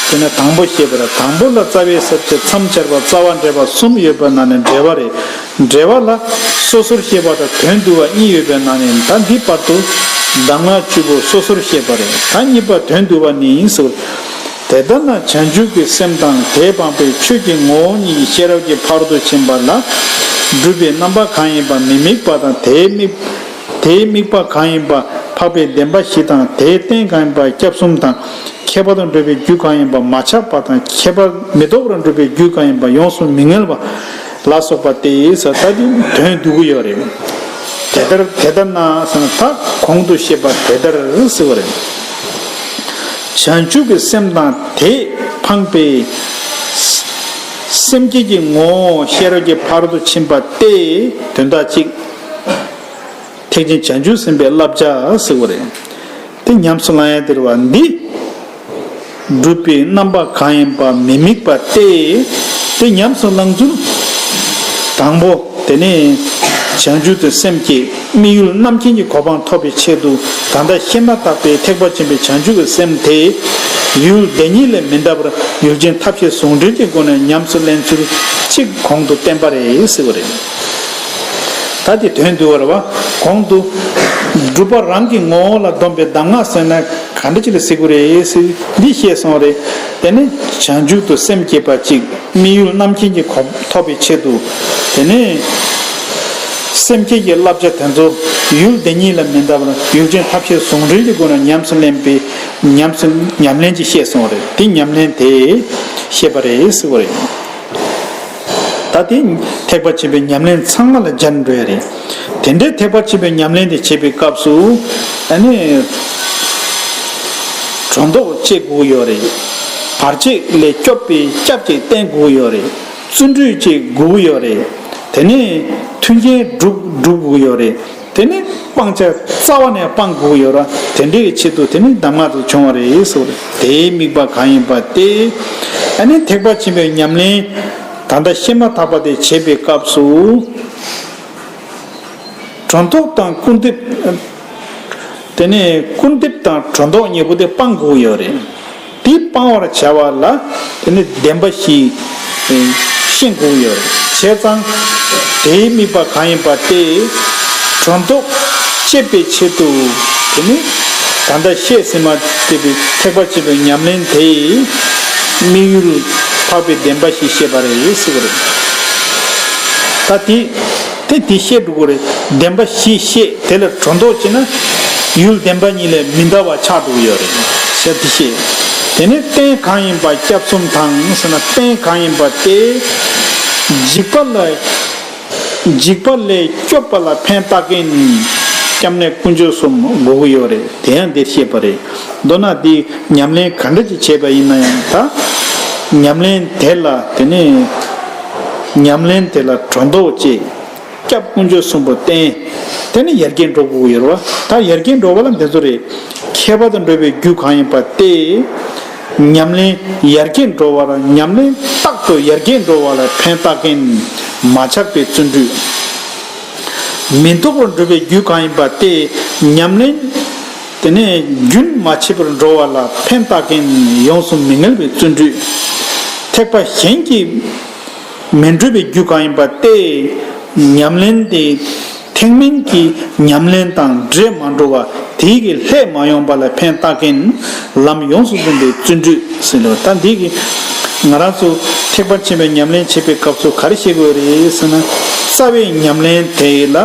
དེ་ནས་དང་པོ་བཤད་པ་ལ་དང་པོ་ལ་རྩ་བའི་ས་བཅད་མཚམས་སྦྱར་བ་རྩ་བ་འགྲེལ་བ་གསུམ་ཡོད་པའི་ནང་ནས་འགྲེལ་བ་རེད། འགྲེལ་བ་ལ་སོ་སོར་བཤད་པ་དང་དོན་བསྡུ་བ་གཉིས་ཡོད་པའི་ནང་ནས་ད་འདི་བར་དུ་གདམས་ངག་བཅུ་པོ་སོ་སོར་བཤད་པ་རེད། ད་གཉིས་པ་དོན་བསྡུ་བ་ནི་ཟེར། དེ་ལྟར་ན་བྱང་ཆུབ་ཀྱི་སེམས་དང་དེས་སྤངས་པའི་ཆོས་ཀྱི་ངོ་བོ་ཉིད་ཤེས་རབ་ཀྱི་ཕ་རོལ་ཏུ་ཕྱིན་པ་ལ་སྒྲུབ་པའི་རྣམ་པ་གང་ཡིན་པ་མི་དམིགས་པ་དང་དེའི་དམིགས་དེའི་དམིགས་པ་གང་ཡིན་པ་འཕགས་པའི་བདེན་པ་བཞི་དང་དེའི་རྟེན་གང་ཡིན་པ་སྐྱབས་གསུམ་དང་། ཁྱད་པར་དུ་འགྲོ་བའི་རྒྱུ་གང་ཡིན་པ་མ་ཆགས་པ་དང་ཁྱད་པར་མི་ལྡོག་པར་འགྲོ་བའི་རྒྱུ་གང་ཡིན་པ་ཡོངས་སུ་མི་ངལ་བ་ལ་སོགས་པ་སྟེ་ཟེར། ད་དེ་དོན་བསྡུ་གི་ཡོད་རེད། དེ་ལྟར་དེ་ལྟར་ན་ཟེར་ན་ད་གོང་དུ་བཤད་པ་དེ་ལྟར་ཟེར་བ་རེད། བྱང་ཆུབ་ཀྱི་སེམས་དང་དེས་འཕངས་པའི་སེམས་བསྐྱེད་ཀྱི་ངོ་བོ་ཤེས་རབ་ཀྱི་ཕ་རོལ་ཏུ་ཕྱིན་པ་སྟེ་དོན་དག་གཅིག་ཐེག་ཆེན་བྱང་ཆུབ་སེམས་དཔའི་བསླབ་བྱ་ཟེར་བ་རེད། དེ་ཉམས་སུ་བླང་ཡ་དེ་རེད་བ། འདི་སྒྲུབ་པའི་རྣམ་པ་གང་ཡིན་པ་མི་དམིགས་པ་སྟེ། དེ་ཉམས་སུ་བླང་ཚུལ། དང་པོ། དེ་ནས་བྱང་ཆུབ་ཏུ་སེམས་བསྐྱེད་དམིགས་ཡུལ་རྣམ་མཁྱེན་གྱི་གོ་འཕང་ཐོབ་པའི་ཆེད་དུ་ད་ལྟ་བཤད་མ་ཐག་པའི་ཐེག་པ་ཆེན་པོའི་བྱང་ཆུབ་ཀྱི་སེམས་དེ་ཡུལ་དེ་ཉིད་ལས་མི་འདའ་བར་ཡུལ་ཅན་ཐབས་ཤེས་ཟུང་འབྲེལ་གྱི་སྒོ་ནས་ཉམས་སུ་ལེན་ཚུལ་གཅིག་གོང་དུ་བསྟན་པ་རེད་ཟེར་བ་རེད། ད་དེ་དོན་བསྡུ་བ་རེད་བ། གོང་དུ་སྒྲུབ་པ་རང་གི་ངོ་བོ་ལ་སྡོམ་པའི་གདམས་ངག་ཟེར་ན་ག་འདྲ་ཅིག་ལ་ཟེར་དགོས་རེད་ཟེར་འདི་བཤད་སོང་རེད། དེ་ནི་བྱང་ཆུབ་ཏུ་སེམས་བསྐྱེད་པ་གཅིག་དམིགས་ཡུལ་རྣམ་མཁྱེན་གྱི་གོ་ཐོབ་པའི་ཆེད་དུ། དེ་ནི་སེམས་བསྐྱེད་ཀྱི་བསླབ་བྱ་དེ་ཚོ་ཡུལ་དེ་ཉིད་ལ་མི་འདའ་བར་ཡུལ་ཅན་ཐབས་ཤེས་ཟུང་འབྲེལ་གྱི་སྒོ་ནས་ཉམས་སུ་ལེན་པའི་ཉམས་སུ་ཉམས་ལེན་གྱི་བཤད་སོང་རེད། དེ་ཉམས་ལེན་དེ་བཤད་པ་རེད་ཟེར་བ་རེད། ད་དེ་ཐེག་པ་ཆེན་པོའི་ཉམས་ལེན་ཚང་མ་ལ་སྦྱར་འགྲོ་ཡ་རེད། དེ་འདྲའི་ཐེག་པ་ཆེན་པོའི་ཉམས་ལེན་དེ་བྱེད་པའི་སྐབས་སུ་ཨ་ནི་སྒྲོ་འདོགས་བཅད་དགོས་ཡོད་རེད། བར་ཆད་ལས་སྐྱོབ་པའི་སྐྱབས་ཅིག་བསྟེན་དགོས་ཡོད་རེད། བརྩོན་འགྲུས་ཅིག་དགོས་ཡོད་རེད། དེ་ནས་མཐུན་རྐྱེན་སྒྲུབ་སྒྲུབ་དགོས་ཡོད་རེད། དེ་ནི་སྤང་བྱ་རྩ་བ་ནས་སྤང་དགོས་ཡོད་ར། དེ་འདྲའི་ཆེད་དུ་དེ་ནི་གདམས་ངག་དེ་བྱུང་བ་རེད་ཟེར་བ་རེད། དེའི་དམིགས་པ་གང་ཡིན་པ་སྟེ། ཨ་ནི་ཐེག་པ་ཆེན་པོའི་ཉམས་ལེན་ད་ལྟ་བཤད་མ་ཐག་པ་དེ་བྱེད་པའི་སྐབས་སུ། སྒྲོ་འདོགས་དང་སྐུར་འདེབས། དེ་ནས་སྐུར་འདེབས་དང་སྒྲོ་འདོགས་གཉིས་པོ་དེ་སྤང་དགོས་ཡོད་རེད། དེ་སྤང་བར་བྱ་བ་ལ་དེ་ནི་བདེན་པ་བཞི་ཤེས་དགོས་ཡོད་རེད། བྱས་ཙང་དེའི་དམིགས་པ་གང་ཡིན་པ་སྟེ། སྒྲོ་འདོགས་བཅད་པའི་ཆེད་དུ་དེ་ནི་ད་ལྟ་བཤད་ཟིན་མ་དེ་བའི་ཐེག་པ་ཆེན་པོའི་ཉམས་ལེན་དེའི་དམིགས་ཡུལ་འཕགས་པའི་བདེན་པ་བཞི་བཤད་པ་རེད་ཟེར་བ་རེད། ད་དེ། དེ་དེ་བཤད་འགྲོ་གི་རེད། བདེན་པ་བཞི་བཤད་དེ་ལ་སྒྲོ་འདོགས་བྱས་ན་ཡུལ་བདེན་པ་གཉིས་ལས་མི་འདའ་བ་ཆགས་འགྲོ་གི་ཡོད་རེད་ཟེར་དེ་བཤད། དེ་ནས་རྟེན་གང་ཡིན་པ་སྐྱབས་གསུམ་དང་ཟེར་ན་རྟེན་གང་ཡིན་པ་སྟེ། འཇིགས་པ་ལ། འཇིགས་པ་ལས་སྐྱོབ་པ་ལ་ཕན་བཏགས་མཁན། སྐྱབས་གནས་དཀོན་མཆོག་གསུམ་དགོས་ཀྱི་ཡོད་རེད། དེ་ཡང་འདིར་བཤད་པ་རེད། མདོར་ན་འདི་ཉམས་ལེན་ག་འདྲ་ཅིག་བྱས་པ་ཡིན་ན་ཡང་། ད་ཉམས་ལེན་དེ་ལ་དེ་ནས་ཉམས་ལེན་དེ་ལ་སྒྲོ་འདོགས་བཅད། སྐྱབས་དཀོན་མཆོག་གསུམ་པོ་བསྟེན། དེ་ནས་ཡར་རྒྱས་འགྲོ་དགོས་ཀྱི་ཡོད་རེད་བ། ད་ཡར་རྒྱས་འགྲོ་བ་ལ་འདི་ཚོ་རེད། མཁས་པ་དང་འགྲོགས་པའི་རྒྱུ་གང་ཡིན་པ་སྟེ། ཉམས་ལེན་ཡར་རྒྱས་འགྲོ་བ་ལ། ཉམས་ལེན་རྟག་ཏུ་ཡར་རྒྱས་འགྲོ་བ་ལ་ཕན་བཏགས་མཁན། མ་ཆགས་པའི་བརྩོན་འགྲུས། མི་ལྡོག་པར་འགྲོ་བའི་རྒྱུ་གང་ཡིན་པ་སྟེ། ཉམས་ལེན་དེ་ནས་རྒྱུན་མ་ཆད་པར་འགྲོ་བ་ལ་ཕན་བཏགས་མཁན། ཡོངས་སུ་མི་ངལ་བའི་བརྩོན་འགྲུས། ཐེག་པ་གཞན་གྱིས་མི་འགྲུབ་པའི་རྒྱུ་གང་ཡིན་པ་སྟེ། ཉམས་ལེན་དེ་ཐེག་དམན་གྱི་ཉམས་ལེན་དང་འདྲེས་མ་འགྲོ་བ། དེའི་གི་ལྷད་མ་ཡོང་བ་ལ་ཕན་བཏགས་མཁན། ལམ་ཡོངས་སུ་འཛིན་པའི་བརྩོན་འགྲུས་ཟེར་ལོ། ད་འདི་གི་ང་རང་ཚོ་ཐེག་པ་ཆེན་པོའི་ཉམས་ལེན་བྱེད་པའི་སྐབས་སུ་ག་རེ་བྱེད་དགོས་རེད་ཟེར་ན། རྩ་བའི་ཉམས་ལེན་དེ་ལ་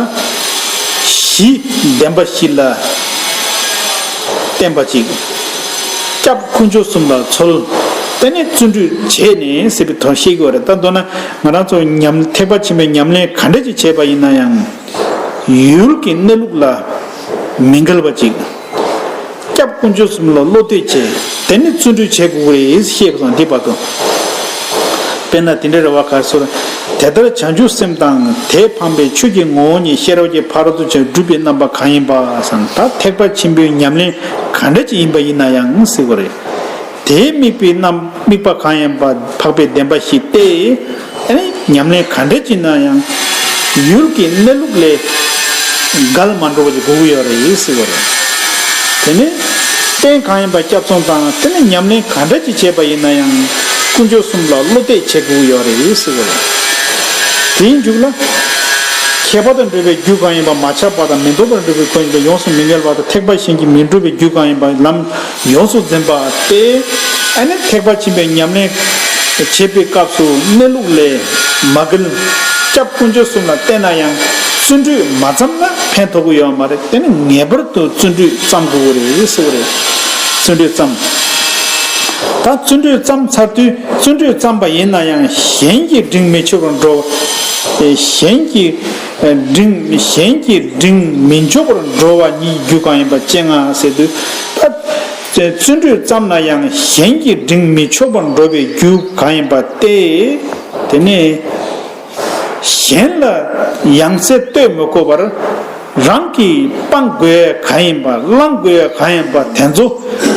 གཞི་བདེན་པ་བཞི་ལ་བརྟེན་པ་ཅིག། སྐྱབས་དཀོན་མཆོག་གསུམ་ལ་འཚོལ། དེ་ནས་བརྩོན་འགྲུས་བྱས་ནས་ཟེར་བའི་དོན་བཤད་དགོས་རེད། ད་མདོར་ན་ང་རང་ཚོ་ཉམས་ཐེག་པ་ཆེན་པོའི་ཉམས་ལེན་ག་འདྲ་ཅིག་བྱས་པ་ཡིན་ན་ཡང་། ཡུལ་གྱི་གནས་ལུགས་ལ་མི་འགལ་བ་ཅིག། སྐྱབས་དཀོན་མཆོག་གསུམ་ལ་བློ་གཏད་བྱས། དེ་ནས་བརྩོན་འགྲུས་བྱེད་དགོས་རེད་ཞེས་པ་དང་འདི་བར་དུ། དཔེར་ན་དེ་འདྲ་རེད་བ། ག་སོར། དེ་ལྟར་བྱང་ཆུབ་སེམས་དང་དེས་འཕངས་པའི་ཆོས་ཀྱི་ངོ་བོ་ཉིད་ཤེས་རབ་ཀྱི་ཕ་རོལ་ཏུ་ཕྱིན་སྒྲུབ་པའི་རྣམ་པ་གང་ཡིན་པ་སམ། ད་ཐེག་པ་ཆེན་པོའི་ཉམས་ལེན་ག་འདྲ་ཅིག་ཡིན་པ་ཡིན་ན་ཡང་ཟེར་བ་རེད། དེའི་དམིགས་པའི་རྣམ། དམིགས་པ་གང་ཡིན་པ་འཕགས་པའི་བདེན་པ་བཞི་སྟེ། ཨ་ནི་ཉམས་ལེན་ག་འདྲ་ཅིག་ན་ཡང་ཡུལ་གྱི་གནས་ལུགས་ལས་འགལ་མ་འགྲོ་བ་ཅིག་དགོས་ཀྱི་ཡོད་རེད་ཟེར་བ་རེད། དེ་ནས་རྟེན་གང་ཡིན་པ་སྐྱབས་སོང་དང་། དེ་ནས་ཉམས་ལེན་ག་འདྲ་ཅིག་བྱས་པ་ཡིན་ན་ཡང་དཀོན་མཆོག་གསུམ་ལ་བློ་གཏད་བྱེད་དགོས་ཀྱི་ཡོད་རེད་ཟེར་བ་རེད། དེའི་མཇུག་ལ། མཁས་པ་དང་འགྲོགས་པའི་རྒྱུ་གང་ཡིན་པ། མ་ཆགས་པ་དང་། མི་ལྡོག་པར་འགྲོ་བའི་སྒོ་ཡིན་པ། ཡོངས་སུ་མི་ངལ་བ་དང་། ཐེག་པ་གཞན་གྱིས་མི་འགྲུབ་པའི་རྒྱུ་གང་ཡིན་པ། ལམ་ཡོངས་སུ་འཛིན་པ་སྟེ། ཨ་ནི་ཐེག་པ་ཆེན་པོའི་ཉམས་ལེན་བྱེད་པའི་སྐབས་སུ་གནས་ལུགས་ལས་མ་འགལ། སྐྱབས་དཀོན་མཆོག་གསུམ་ལ་བརྟེན་ན་ཡང་བརྩོན་འགྲུས་མ་བརྩམས་ན་ཕན་ཐོགས་ཀྱི་ཡོད་མ་རེད། དེ་ནི་ངེས་པར་དུ་བརྩོན་འགྲུས་བརྩམ་དགོས་ཀྱི་རེད་ཟེར་བ་རེད། བརྩོན་འགྲུས་བརྩམ། ད་བརྩོན་འགྲུས་བརྩམས་ཚར་དུས། བརྩོན་འགྲུས་བརྩམས་པ་ཡིན་ན་ཡང་གཞན་གྱིས་འབྲིང་མི་ཆོག་པར་འགྲོ། གཞན་གྱིས་འབྲིང་། གཞན་གྱིས་འབྲིང་མི་འཇོག་པར་འགྲོ་བ་ཉིད་རྒྱུ་གང་ཡིན་པ་སྤྱན་སྔ་ཟེར་དུས། ད་བརྩོན་འགྲུས་བརྩམས་ན་ཡང་གཞན་གྱིས་འབྲིང་མི་ཆོག་པར་འགྲོ་བའི་རྒྱུ་གང་ཡིན་པ་སྟེ། དེ་ནི་གཞན་ལ་ཡང་སེ་ལྟོས་མི་དགོས་པར། རང་གིས་སྤང་དགོས་གང་ཡིན་པ། བླང་དགོས་གང་ཡིན་པ་དེ་ཚོ།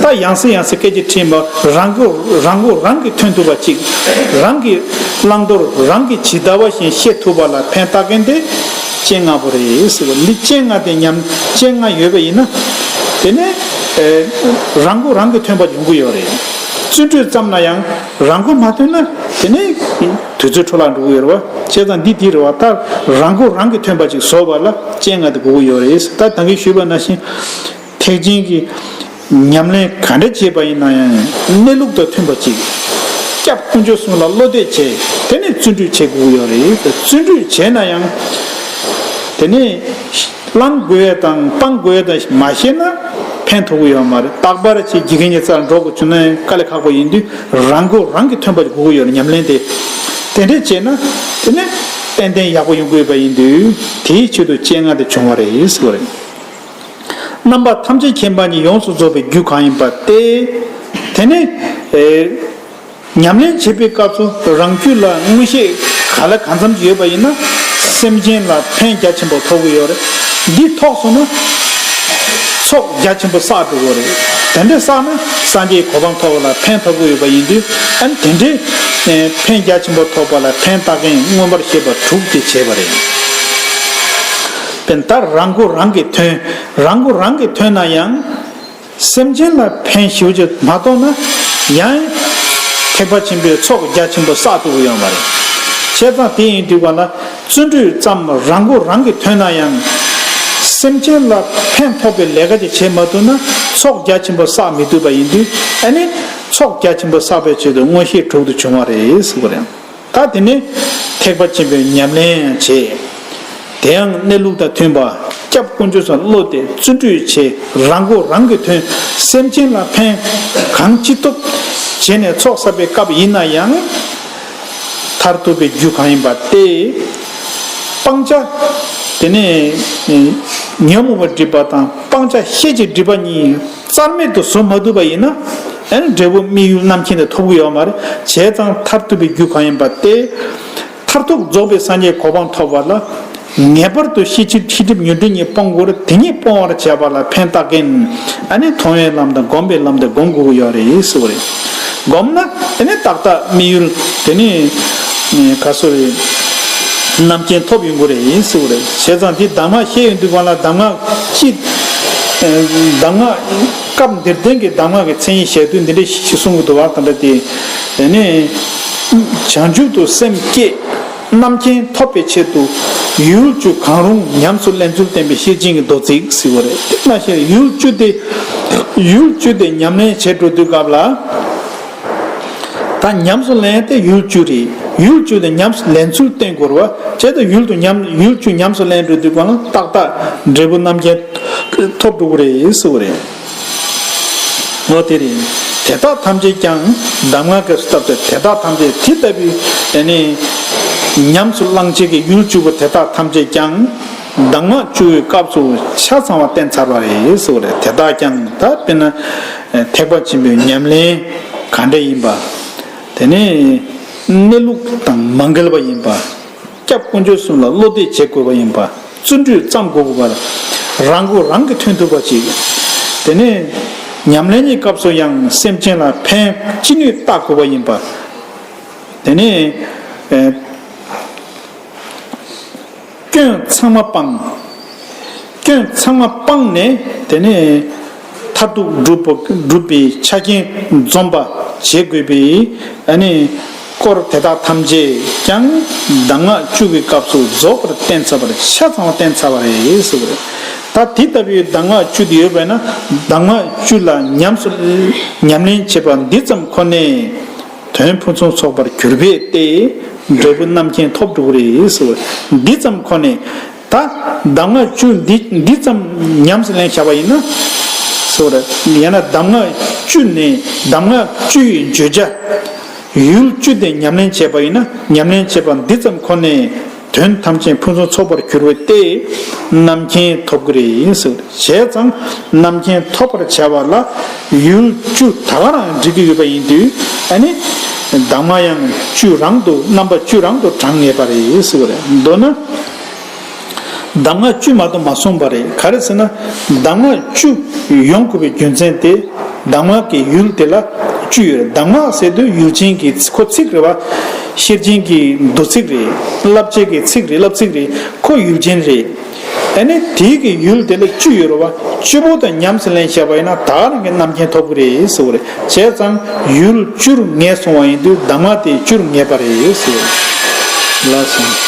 ད་ཡང་སེ་ཡང་སེ་སྐད་ཆ་དྲིས་མ། རང་མགོ་རང་མགོ་རང་གིས་ཐོན་ཐུབ་པ་ཅིག། རང་གིས་བླང་དོར་རང་གིས་ཇི་ལྟ་བ་བཞིན་ཤེས་ཐུབ་པ་ལ་ཕན་བཏགས་མཁན་དེ་སྤྱན་སྔ་པོ་རེད་ཟེར་བ། འདི་སྤྱན་སྔ་དེ་ཉམས། སྤྱན་སྔ་ཡོད་པ་ཡིན་ན། དེ་ནས་ཨེ་རང་མགོ་རང་གིས་ཐོན་པ་ཡོང་གི་ཡོད་རེད། བརྩོན་འགྲུས་བརྩམས་ན་ཡང་རང་མགོ་མ་ཐོན་ན། དེ་ནས་དུས་ཚོད་འཕྲོ་བརླག་འགྲོ་གི་ཡོད་རེད་བ། བྱས་ཙང་འདི་འདི་རེད་བ། ད་རང་མགོ་རང་གིས་ཐོན་པ་ཅིག་བཟོ་བ་ལ་སྤྱན་སྔ་དེ་དགོས་ཀྱི་ཡོད་རེད། ད་ད་གིན་ཞུས་པ་ནང་བཞིན། ཐེག་ཆེན་གྱི་ཉམས་ལེན་ག་འདྲ་བྱས་པ་ཡིན་ན་ཡང་གནས་ལུགས་དང་མཐུན་པ་ཅིག། སྐྱབས་དཀོན་མཆོག་གསུམ་ལ་བློ་གཏད་བྱས། དེ་ནས་བརྩོན་འགྲུས་བྱེད་དགོས་ཀྱི་ཡོད་རེད། བརྩོན་འགྲུས་བྱས་ན་ཡང་། དེ་ནས་བླང་དགོས་ཡ་དང་སྤང་དགོས་ཡ་དང་མ་ཤེས་ན་ཕན་ཐོགས་ཀྱི་ཡོད་མ་རེད། རྟག་པར་ཅིག་དགེ་རྒན་གྱི་རྩར་འགྲོ་དགོས་བྱུང་ན་ཡང་དཀའ་ལས་ཁག་པོ་ཡིན་དུས། རང་མགོ་རང་གིས་ཐོན་པ་དགོས་ཀྱི་ཡོད་རེད། ཉམས་ལེན་དེ། དེ་འདྲས་བྱས་ན་དེ་ནས་ཏན་ཏན་ཡག་པོ་ཡོང་གི་ཡོད་པ་ཡིན་དུས། དེའི་ཆེད་དུ་སྤྱན་སྔ་དེ་བྱུང་བ་རེད་ཟེར་བ་རེད། རྣམ་པ་ཐམས་ཅད་མཁྱེན་པ་ཉིད་ཡོངས་སུ་རྫོགས་པའི་རྒྱུ་གང་ཡིན་པ་སྟེ། དེ་ནི་ཨེ་ཉམས་ལེན་བྱེད་པའི་སྐབས་སུ་རང་རྒྱུད་ལ་མངོན་ཤེས་ག་ལ་གང་འཚམ་ཅིག་ཡོད་པ་ཡིན་ན་སེམས་ཅན་ལ་ཕན་རྒྱ་ཆེན་པོ་ཐོགས་ཀྱི་ཡོད་རེད། འདི་ཐོགས་སོང་ན་ཚོགས་རྒྱ་ཆེན་པོ་བསགས་འགྲོ་གི་རེད། དེ་འདྲ་བསགས་ན་སངས་རྒྱས་གོ་འཕང་ཐོབ་པ་ལ་ཕན་ཐོགས་ཀྱི་ཡོད་པ་ཡིན་དུས། ཨ་ནི་དེ་འདྲའི་ཨེ་ཕན་རྒྱ་ཆེན་པོ་ཐོགས་པ་ལ་ཕན་བཏགས་མཁན་མངོན་པར་ཤེས་པ་དྲུག་དེ་བྱས་པ་རེད། དཔེར་ན་ད་རང་མགོ་རང་གིས་ཐོན། རང་མགོ་རང་གིས་ཐོན་ན་ཡང་། སེམས་ཅན་ལ་ཕན་ཞེ་པོ་ཅིག་མ་ཐོགས་ན་ཡང་། ཐེག་པ་ཆེན་པོའི་ཚོགས་རྒྱ་ཆེན་པོ་བསགས་ཐུབ་ཀྱི་ཡོད་མ་རེད། བྱས་ཙང་དེ་ཡིན་དུས་ག་ལ་བརྩོན་འགྲུས་ཙམ་རང་མགོ་རང་གིས་ཐོན་ན་ཡང་། སེམས་ཅན་ལ་ཕན་ཐོགས་པའི་ལས་ཀ་ཅིག་བྱེད་མ་ཐུབ་ན་ཚོགས་རྒྱ་ཆེན་པོ་བསགས་མི་ཐུབ་པ་ཡིན་དུས། ཨ་ནི་ཚོགས་རྒྱ་ཆེན་པོ་བསགས་པའི་ཆེད་དུ་མངོན་ཤེས་དྲུག་ཏུ་བྱུང་བ་རེད་ཟེར་བ་རེད། ད་དེ་ནས་ཐེག་པ་ཆེན་པོའི་ཉམས་ལེན་ཡང་བྱེད། དེ་ཡང་གནས་ལུགས་དང་མཐུན་པ། སྐྱབས་དཀོན་མཆོག་གསུམ་བློ་གཏད་བརྩོན་འགྲུས་བྱེད། རང་མགོ་རང་གིས་ཐོན། སེམས་ཅན་ལ་ཕན་གང་ཅི་ཐུབ་བྱས་ནས་ཚོགས་བསགས་པའི་སྐབས་ཡིན་ན་ཡང་། ད་ མཐར་ཐུག་པའི་རྒྱུ་གང་ཡིན་པ་སྟེ། སྤང་བྱ། དེ་ནས་ཉོན་མོངས་པ་སྒྲིབ་པ་དང་སྤང་བྱ་ཤེས་བྱེད་སྒྲིབ་པ་གཉིས་རྩ་མེད་དུ་བཟོ་མ་ཐུབ་པ་ཡིན་ན། ཨ་ནི་འབྲས་བུ་དམིགས་ཡུལ་རྣམ་མཁྱེན་དེ་ཐོབ་ཀྱི་ཡོད་མ་རེད། བྱས་ཙང་མཐར་ཐུག་པའི་རྒྱུ་གང་ཡིན་པ་སྟེ། མཐར་ཐུག་རྫོགས་པའི་སངས་རྒྱས་གོ་འཕང་ཐོབ་པ་ལ། ངེས་པར་དུ་ཤེས་བྱེད་ཤེས་སྒྲིབ་ཉོན་སྒྲིབ་གཉིས་སྤོང་དགོས་རེད། དེ་གཉིས་སྤོང་བར་བྱེད་པ་ལ་ཕན་བཏགས་མཁན། ཨ་ནི་མཐོང་བའི་ལམ་དང་སྒོམ་པའི་ལམ་དེ་སྒོམ་དགོས་ཀྱི་ཡོད་རེད་ཟེར་བ་རེད། སྒོམ་ན་དེ་ནི་ཏག་ཏག་དམིགས་ཡུལ་དེ་ནི། ག་སོ་རེད། རྣམ་མཁྱེན་ཐོབ་ཡོང་གི་རེད་ཟེར་བ་རེད། བྱས་ཙང་དེ་གདམས་ངག་བཤད་ཡོང་དུས་གང་ལ་གདམས་ངག་ཅི། གདམས་ངག་སྐབས་འདིར་ལྡན་གྱི་གདམས་ངག་གི་མཚན་ཉིད་བཤད་དུས་འདི་འདྲ་ཞིག་གསུང་གི་འདུག་བ། ད་ལྟ་དེ། དེ་ནི། བྱང་ཆུབ་ཏུ་སེམས་བསྐྱེད། རྣམ་མཁྱེན་ཐོབ་པའི་ཆེད་དུ་ཡུལ་བཅུ་གང་རུང་ཉམས་སུ་ལེན་ཚུལ་བསྟན་པའི་ཤེར་ཕྱིན་གྱི་མདོ་ཚིག་ཟེར་བ་རེད། དེ་མ་ཤེས་ཡུལ་བཅུ་དེ། ཡུལ་བཅུ་དེ་ཉམས་ལེན་བྱེད་འགྲོ་དུས་སྐབས་ལ། ད་ཉམས་སུ་ལེན་དེ་ཡུལ་བཅུ་རེད། ཡུལ་བཅུ་དེ་ཉམས་སུ་ལེན་ཚུལ་བསྟན་དགོས་རེད་བ། བྱས་ཙང་ཡུལ་དུ་ཉམས་ཡུལ་བཅུ་ཉམས་སུ་ལེན་འགྲོ་དུས་སྐབས་ལ་ཏག་ཏག་འབྲས་བུ་རྣམ་མཁྱེན་ཐོབ་འགྲོ་གི་རེད་ཟེར་བ་རེད། འོ་དེ་རེད། དེ་དག་ཐམས་ཅད་ཀྱང་གདམས་ངག་གི་སྟབས་ཀྱིས་དེ་དག་ཐམས་ཅད་དེ་ལྟ་བུའི་དེ་ནི། ཉམས་སུ་བླང་བྱེད་ཀྱི་ཡུལ་བཅུ་པོ་དེ་དག་ཐམས་ཅད་ཀྱང་། གདམས་ངག་བཅུ་པའི་སྐབས་སུ་ཆ་ཚང་བ་བསྟན་ཚར་བ་རེད་ཟེར་བ་རེད། དེ་དག་ཀྱང་ད་དཔེར་ན། ཐེག་པ་ཆེན་པོའི་ཉམས་ལེན་ག་འདྲ་ཡིན་པ། དེ་ནི། གནས་ལུགས་དང་མ་འགལ་བ་ཡིན་པ། སྐྱབས་དཀོན་མཆོག་གསུམ་ལ་བློ་གཏད་བྱེད་དགོས་པ་ཡིན་པ། བརྩོན་འགྲུས་བརྩམ་དགོས་པ། རང་མགོ་རང་གིས་ཐོན་ཐུབ་པ་ཅིག་དེ་ནས་ཉམས་ལེན་གྱི་སྐབས་སུ་ཡང་སེམས་ཅན་ལ་ཕན་ཅི་ནུས་བཏགས་དགོས་པ་ཡིན་པ། དེ་ནས་ཨེ། སྐྱོན་ཚང་མ་སྤངས། སྐྱོན་ཚང་མ་སྤངས་ནས་དེ་ནས་མཐར་ཐུག་སྒྲུབ་པ་སྒྲུབ་པའི་ཆ་རྐྱེན་འཛོམས་པ་བྱེད་དགོས་པའི་ཨ་ནི་སྐོར་དེ་དག་ཐམས་ཅད་ཀྱང་གདམས་ངག་བཅུ་གི་སྐབས་སུ་རྫོགས་པར་བསྟན་ཚར་བ་རེད། ཆ་ཚང་བ་བསྟན་ཚར་བ་རེད་ཟེར་བ་རེད། ད་དེ་ལྟ་བུའི་གདམས་ངག་བཅུ་དེ་ཡོད་པས་ན་གདམས་ངག་བཅུ་ལ་ཉམས་སུ་ཉམས་ལེན་བྱེད་པ་འདི་ཙམ་ཁོ་ནས། དོན་ཕུན་སུམ་ཚོགས་པར་གྱུར་པས་ཏེ། འབྲས་བུ་རྣམ་མཁྱེན་ཐོབ་འགྲོ་གི་རེད་ཟེར་བ། འདི་ཙམ་ཁོ་ནས། ད་གདམས་ངག་བཅུ་འདི་འདི་ཙམ་ཉམས་སུ་ལེན་བྱ་བ་ཡིན་ན། ཟེར་བ་རེད། ཡང་ན་གདམས་ངག་བཅུ་ནས་གདམས་ངག་བཅུ་ཡི་བརྗོད་བྱ། ཡུལ་བཅུ་དེ་ཉམས་ལེན་བྱས་པ་ཡིན་ན་ཉམས་ལེན་བྱས་པ་འདི་ཙམ་ཁོ་ནས། དོན་ཐམས་ཅད་ཕུན་སུམ་ཚོགས་པར་གྱུར་པས་ཏེ། རྣམ་མཁྱེན་ཐོབ་ཀྱི་རེད་ཟེར། བྱས་ཙང་རྣམ་མཁྱེན་ཐོབ་པར་བྱ་བ་ལ་ཡུལ་བཅུ་ད་ག་རང་འགྲིག་གི་ཡོད་པ་ཡིན་དུས་ཨ་ནི། གདམས་ངག་ཡང་བཅུ་རང་དུ་རྣམ་པ་བཅུ་རང་དུ་དྲང་ངེས་པ་རེད་ཟེར་བ་རེད། མདོར་ན། གདམས་ངག་བཅུ་མ་གཏོགས་མ་གསུངས་པ་རེད། ག་རེ་ཟེར་ན། གདམས་ངག་བཅུ་ཡོང་དགོས་པའི་རྒྱུ་མཚན་དེ། གདམས་ངག་གི་ཡུལ་དེ་ལ་བཅུ་ཡོད་རེད། གདམས་ངག་ཟེར་དུས་ཡུལ་ཅན་གྱི་ཁོ་ཚིག་རེད་བ། ཤེར་ཕྱིན་གྱི་མདོ་ཚིག་རེད། བསླབ་བྱའི་གི་ཚིག་རེད། བསླབ་ཚིག་རེད། ཁོ་ཡུལ་ཅན་རེད། ཨ་ནི་དེའི་གི་ཡུལ་དེ་ལ་བཅུ་ཡོད་རེད་བ། བཅུ་པོ་དང་ཉམས་སུ་ལེན་བྱས་པ་ཡིན་ན་ད་ག་རང་གི་རྣམ་མཁྱེན་ཐོབ་ཀྱི་རེད་ཟེར་བ་རེད། བྱས་ཙང་ཡུལ་བཅུར་ངེས་སོང་བ་ཡིན་དུས་གདམས་ངག་དེ་བཅུར་ངེས་པ་རེད་ཟེར། ལགས་སོ།